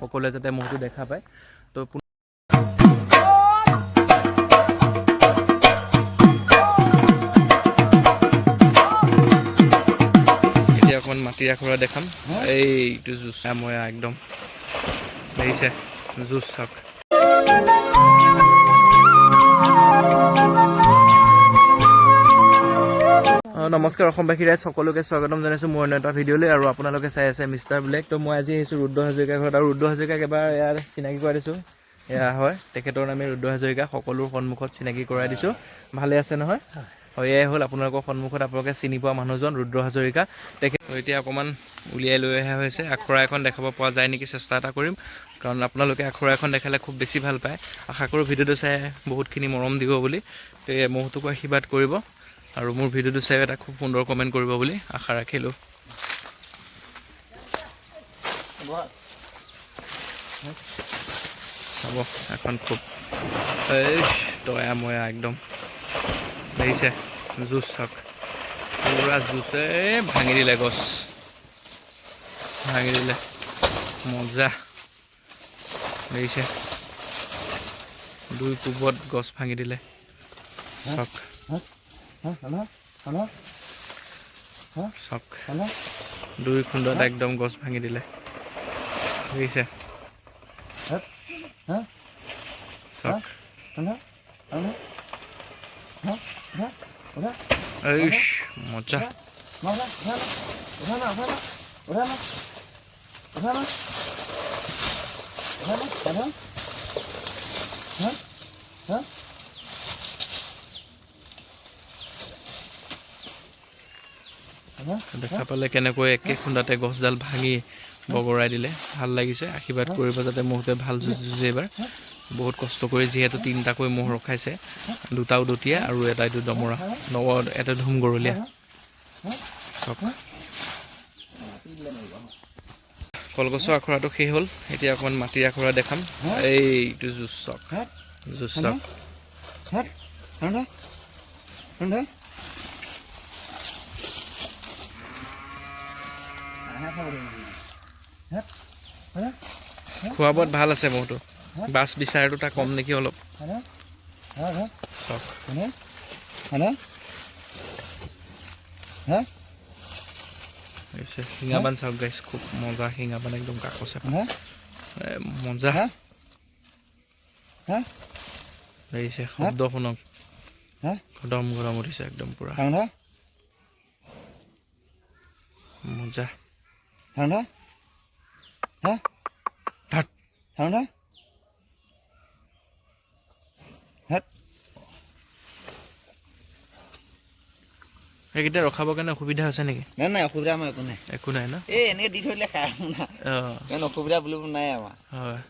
সকলোৱে যাতে ম'হটো দেখা পায়। তো এতিয়া অকণমান মাটিৰ আখৰা দেখাম। এইটো যুঁজ মই একদম দেখিছে, যুঁজ চাওক। নমস্কাৰ অসমবাসী ৰাইজ, সকলোকে স্বাগতম জনাইছোঁ মোৰ অন্য এটা ভিডিঅ'লৈ আৰু আপোনালোকে চাই আছে মিষ্টাৰ ব্লেক। তো মই আজি আহিছোঁ ৰুদ্ৰ হাজৰিকাৰ ঘৰত আৰু ৰুদ্ৰ হাজৰিকাক এবাৰ ইয়াত চিনাকি কৰাই দিছোঁ। এয়া হয়, তেখেতৰ নামেই ৰুদ্ৰ হাজৰিকা। সকলোৰ সন্মুখত চিনাকি কৰাই দিছোঁ। ভালে আছে নহয়? হয়, এয়াই হ'ল আপোনালোকৰ সন্মুখত আপোনালোকে চিনি পোৱা মানুহজন ৰুদ্ৰ হাজৰিকা। তেখেত এতিয়া অকণমান উলিয়াই লৈ অহা হৈছে। আখৰা এখন দেখাব পৰা যায় নেকি চেষ্টা এটা কৰিম, কাৰণ আপোনালোকে আখৰা এখন দেখালে খুব বেছি ভাল পায়। আশা কৰোঁ ভিডিঅ'টো চাই বহুতখিনি মৰম দিব বুলি। তো এই ম'হটোকো আশীৰ্বাদ কৰিব আৰু মোৰ ভিডিঅ'টো চাই এটা খুব সুন্দৰ কমেণ্ট কৰিব বুলি আশা ৰাখিলোঁ। চাব এখন খুব এই দয়া ময়া একদম দেখিছে, যুঁজ চাওক, পুৰা যুঁজ। এই ভাঙি দিলে, গছ ভাঙি দিলে। মজা, দেখিছে, দুই কোবত গছ ভাঙি দিলে। চাওক, চাওক, দুই খুন্দাত একদম গছ ভাঙি দিলে। দেখিছে, চাওক। এইচ, মজা। দেখা পালে কেনেকৈ একে খুন্দাতে গছডাল ভাঙি বগৰাই দিলে। ভাল লাগিছে। আশীৰ্বাদ কৰিব যাতে ম'হটোৱে ভাল যুঁজ যুঁজে এইবাৰ। বহুত কষ্ট কৰি যিহেতু তিনিটাকৈ ম'হ ৰখাইছে, দুটা উদতীয়া আৰু এটা এইটো দমৰা, এটা ধুম গৰলীয়া। চাওক, কলগছৰ আখৰাটো শেষ হ'ল। এতিয়া অকণমান মাটিৰ আখৰা দেখাম। এইটো যুঁজ চাওক, যুঁজ চাওক। খোৱা বোৱাত ভাল আছে ম'হটো। বাছ বিচাৰটো তাৰ কম নেকি অলপ। চাওক। শিঙাবান চাওক গাইছ, খুব মজা শিঙাবান, একদম কাকছে মজা দেখিছে। শব্দ শুনক, গৰম গৰম উঠিছে একদম পুৰা মজা। ধাত। সেইকেইটা ৰখাবৰ কাৰণে অসুবিধা হৈছে নেকি? নাই নাই, অসুবিধা আমাৰ একো নাই। একো নাই ন? এই এনেকে দি থৈ দিলে খাই না। ইমান অসুবিধা বুলিব নাই আমাৰ। হয়,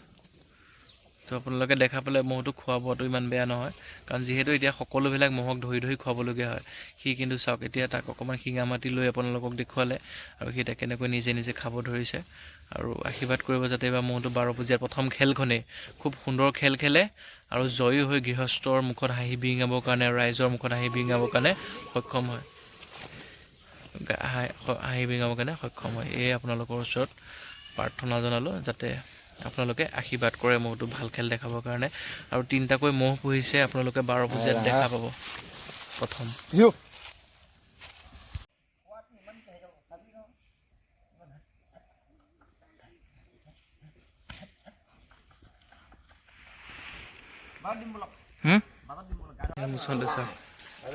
তো আপোনালোকে দেখা পালে ম'হটো খোৱা বোৱাটো ইমান বেয়া নহয়, কাৰণ যিহেতু এতিয়া সকলোবিলাক ম'হক ধৰি ধৰি খুৱাবলগীয়া হয়। সি কিন্তু চাওক, এতিয়া তাক অকণমান শিঙা মাটি লৈ আপোনালোকক দেখুৱালে আৰু সি এতিয়া কেনেকৈ নিজে নিজে খাব ধৰিছে। আৰু আশীৰ্বাদ কৰিব যাতে এইবাৰ ম'হটো বাৰপূজীয়াৰ প্ৰথম খেলখনেই খুব সুন্দৰ খেল খেলে আৰু জয়ী হৈ গৃহস্থৰ মুখত হাঁহি বিৰিঙাবৰ কাৰণে, ৰাইজৰ মুখত হাঁহি বিৰিঙাবৰ কাৰণে সক্ষম হয়, হাঁহি বিৰিঙাবৰ কাৰণে সক্ষম হয়। এয়ে আপোনালোকৰ ওচৰত প্ৰাৰ্থনা জনালোঁ যাতে আপোনালোকে আশীৰ্বাদ কৰে ম'হটো ভাল খেল দেখাবৰ কাৰণে। আৰু তিনিটাকৈ ম'হ পুহিছে, আপোনালোকে বাৰপূজীয়াত দেখা পাব প্ৰথম। মুচনটো চাওক।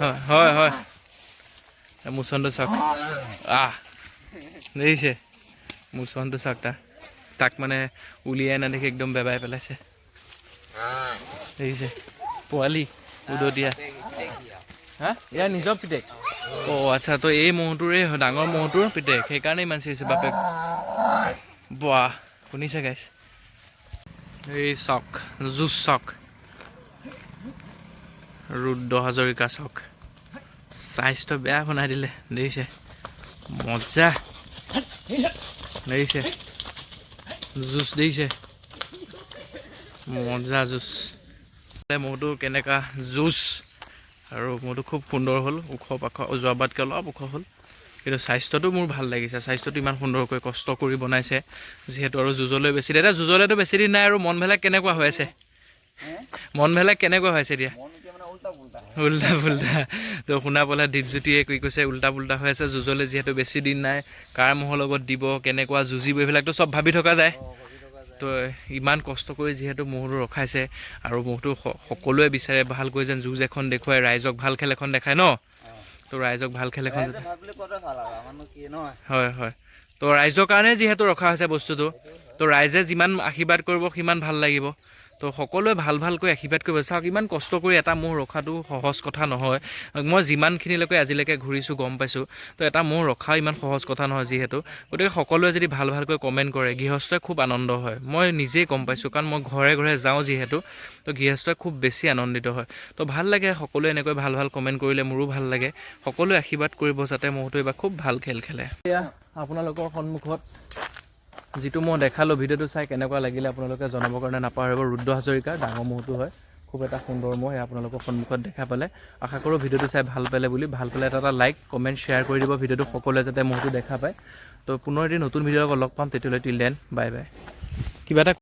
হয় হয় হয়, মুচনটো চাওক। আহ, দেখিছে, মুচনটো চাওক। তাক মানে উলিয়াই নেদেখি একদম বেবাই পেলাইছে। দেখিছে, পোৱালি উদতীয়া। হা, ইয়াৰ নিজৰ পিতেক। অ' আচ্ছা, তো এই ম'হটোৰে, ডাঙৰ ম'হটোৰ পিতেক, সেইকাৰণে ইমান চিঞৰিছে বাপেক। বাহ, শুনিছে গাইছ? এই চাওক, যুঁজ চাওক, ৰুদ্ৰ হাজৰিকা চাওক। স্বাস্থ্য বেয়া বনাই দিলে। দেখিছে, মজা, দেখিছে যুঁজ, দেখিছে মজা যুঁজ। ম'হটো কেনেকুৱা যুঁজ আৰু ম'হটো খুব সুন্দৰ হ'ল। ওখ পাখ যোৱাবাৰতকৈ অলপ ওখ হ'ল। কিন্তু কিন্তু স্বাস্থ্যটো মোৰ ভাল লাগিছে। স্বাস্থ্যটো ইমান সুন্দৰকৈ কষ্ট কৰি বনাইছে যিহেতু, আৰু যুঁজলৈ বেছি, এতিয়া যুঁজলৈতো বেছি দিন নাই। আৰু মনবিলাক কেনেকুৱা হৈ আছে? মনবিলাক কেনেকুৱা হৈ আছে এতিয়া? মন এতিয়া মানে উল্টা পুল্টা। উল্টা পুল্টা। তো শুনা পালে, দীপজ্যোতিয়ে কি কৈছে, উল্টা পুল্টা হৈ আছে। যুঁজলৈ যিহেতু বেছি দিন নাই, কাৰ ম'হৰ লগত দিব, কেনেকুৱা যুঁজিব, এইবিলাকতো চব ভাবি থকা যায়। তো ইমান কষ্ট কৰি যিহেতু ম'হটো ৰখাইছে আৰু ম'হটো সকলোৱে বিচাৰে ভালকৈ যেন যুঁজ এখন দেখুৱাই, ৰাইজক ভাল খেল এখন দেখায় ন। তো ৰাইজক ভাল খেল এখন ৰাইজে ভাল বুলি কোৱাটোৱে ভাল আৰু আমাৰনো কি নহয়। হয় হয়, তো ৰাইজৰ কাৰণে যিহেতু ৰখা হৈছে বস্তুটো, তো ৰাইজে যিমান আশীৰ্বাদ কৰিব সিমান ভাল লাগিব। তো সকলোৱে ভাল ভালকৈ আশীৰ্বাদ কৰিব। চাওক, ইমান কষ্ট কৰি এটা ম'হ ৰখাটো সহজ কথা নহয়। মই যিমানখিনিলৈকে আজিলৈকে ঘূৰিছোঁ গম পাইছোঁ, তো এটা ম'হ ৰখা ইমান সহজ কথা নহয় যিহেতু। গতিকে সকলোৱে যদি ভাল ভালকৈ কমেণ্ট কৰে, গৃহস্থই খুব আনন্দ হয়। মই নিজেই গম পাইছোঁ, কাৰণ মই ঘৰে ঘৰে যাওঁ যিহেতু, তো গৃহস্থই খুব বেছি আনন্দিত হয়। তো ভাল লাগে সকলোৱে এনেকৈ ভাল ভাল কমেণ্ট কৰিলে, মোৰো ভাল লাগে। সকলোৱে আশীৰ্বাদ কৰিব যাতে ম'হটো এইবাৰ খুব ভাল খেল খেলে। এয়া আপোনালোকৰ সন্মুখত যিটো মই দেখালোঁ, ভিডিঅ'টো চাই কেনেকুৱা লাগিলে আপোনালোকে জনাবৰ কাৰণে নাপাহৰিব। ৰুদ্ৰ হাজৰিকাৰ ডাঙৰ ম'হটো হয়, খুব এটা সুন্দৰ ম'হ। এয়া আপোনালোকৰ সন্মুখত দেখা পালে। আশা কৰোঁ ভিডিঅ'টো চাই ভাল পালে বুলি। ভাল পালে এটা এটা লাইক, কমেণ্ট, শ্বেয়াৰ কৰি দিব ভিডিঅ'টো, সকলোৱে যাতে ম'হটো দেখা পায়। তো পুনৰ এদিন নতুন ভিডিঅ'ৰ লগত লগ পাম। তেতিয়ালৈ টিল then, bye bye. কিবা এটা